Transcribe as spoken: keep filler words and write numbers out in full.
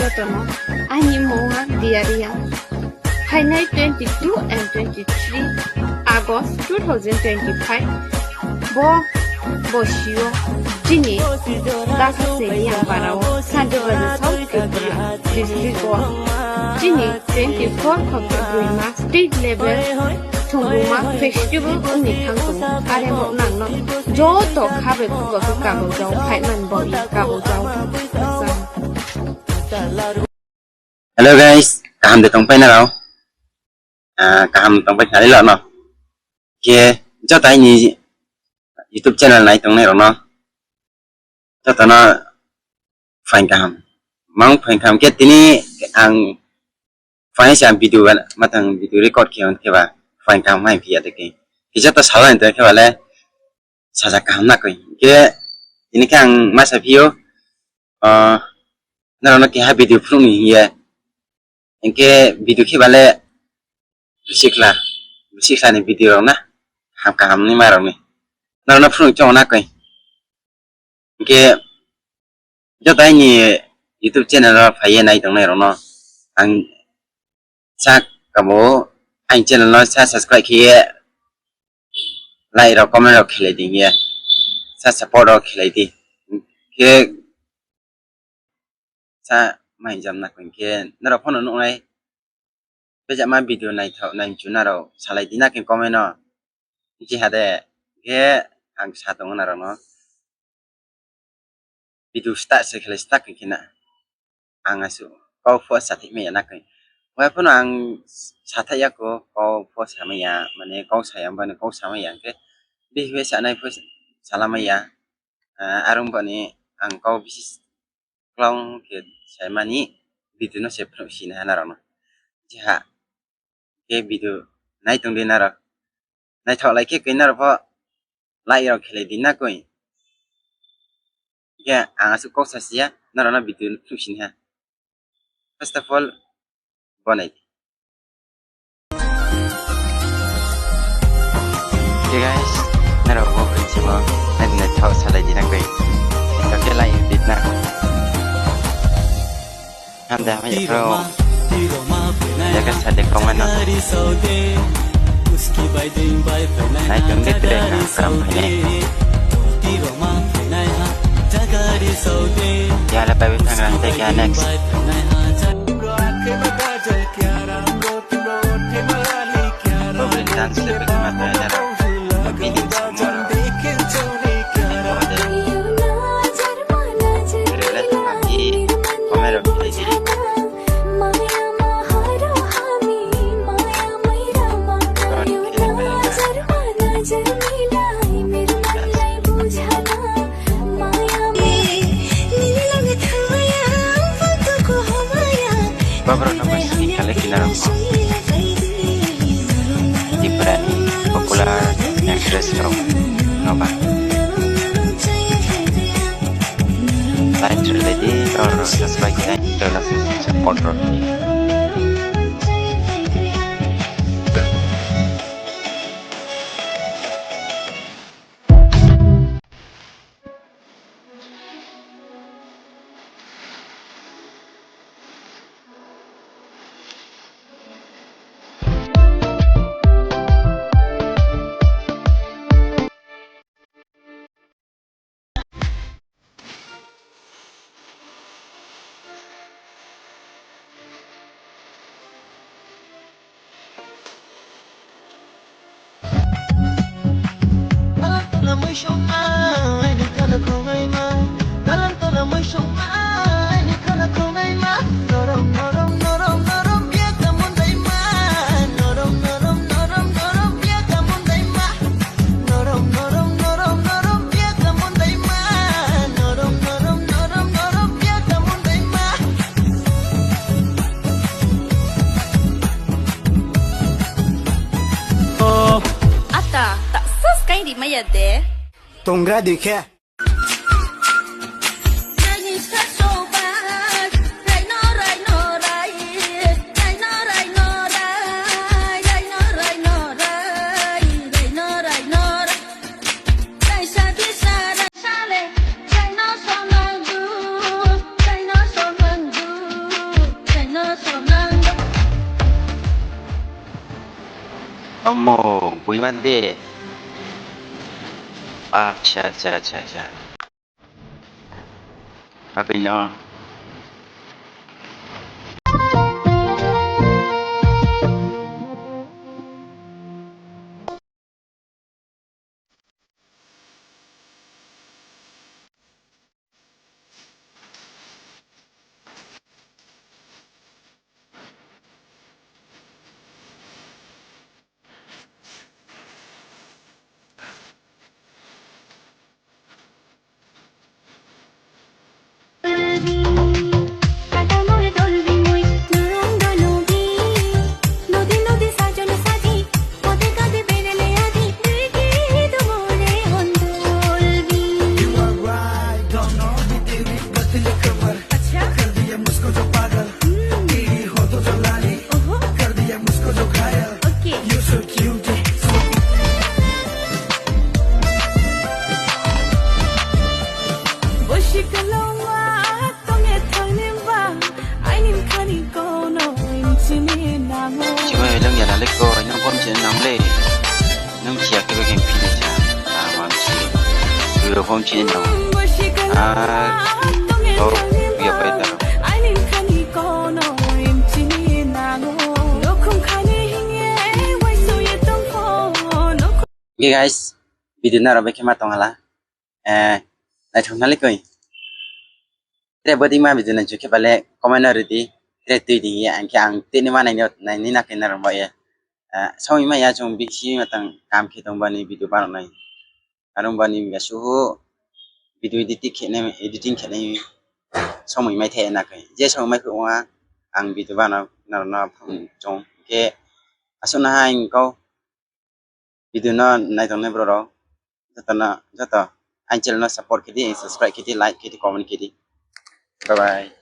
Jotono ani mung wngkha Diaria. Phainai twenty-two and twenty-three August two thousand twenty-five bo bosio chini Dakha Seniya Parao Santibajar South Tripura district o chini twenty-four khokbrwi ma state level Thwngmungma festival wngni thang tongo, are bo nangno joto kha bai khugo khe kabojao, phaimani bo kabojao. Hello guys, kaham de tongpai narao? Ah, kaham tongpai khnali lo no? Khe joto aini YouTube channel nai tongnai rokno jotono phain kaham. Mang phain kaham khe tini ang phain se ang video matang video record khe on khe ba phain kaham hai phiya de khe. Kisa ta sala ni khe bale sajak kaham na koi. Khe tini khe ang masa phio, ah, norokno keha video phunukni hiye. Hinkhe video khe bale sikla, sikla ni video rok na ham kaham ni ma rok ni. Norokno phunuk chong na koi. Hinkhe joto aini YouTube channel o phaiye nai tongnai rokno ang sa kabo aini channel no sa subscribe khiye like rok comment rok khelai di hiye sa support rok khelai di hinkhe sa mai jam na hinkhe norok phano nuknai. Bejak ma video naithok nai mchu narok salai di na khe comment o. Hichi hade khe ang sa tongo narok no. Video start se khle start khe na. Ang asu kau pho sa thik maya na khe. Wai phano ang sa thai ya ko kau pho sa maya mane kau sa yang bani kau sa maya khe. Bihbe sa nai pho sala maya. Ah, arung bani ang kau bisi klong khe saimani video no se phunuk sini ha narok no. Jiha khe video nai tong di narok. Naithok lai khe koi narok pho like rok khelai di na koi. Khe ang aswk kok sa siya narok no video phunuk sini ha. First of all, bonai. Hey guys, narok bo khuichimo nadi naithok salai di na koi. Naithok khe lai di na. Hamda hamya bro. Jaga sade kongmano. Nai tongde tere ka karam phainai. Yala pai bai thangra tei kya next. Bobri dance le bikma thainaro. Bini samoro. Rele thangki komero khilai di. Baborok no bai sini kale kinaro ko. Tipra ni popular actress rok no ba. Like rwlai di, rok subscribe khe, rok support rok. Ata, ta sus kain di maya de. Tongra dikhe. Omo, buiman de. Acha, acha, acha, acha. Abino. Chimai lwng ya nalai ko, nang phone chini nang le. Nung siya kebe keng pini sa. Tang wang si. Biro phone chini nang. Ah. Oh, iya pai ta. Okay guys, video naro bekhe ma tong hala. Eh, naithok nalai koi. Tre bodi ma video nang chukhe bale comment no ridi. Tre twi di ya, angkhe ang tini ma naini, naini na kena rwmba ya. Eh, songwi ma ya chung bisi ma tang kam khe tong bani video bananai. Aro bani ga suhu video editing khe nai, editing khe nai songwi mai thai na kai. Je songwi mai khe wngya ang video bana narwkna phang chong khe aswk na hai kau. Video no naitongnai borok jotono, joto aini channel no support khe di, subscribe khe di, like khe di, comment khe di. Bye bye.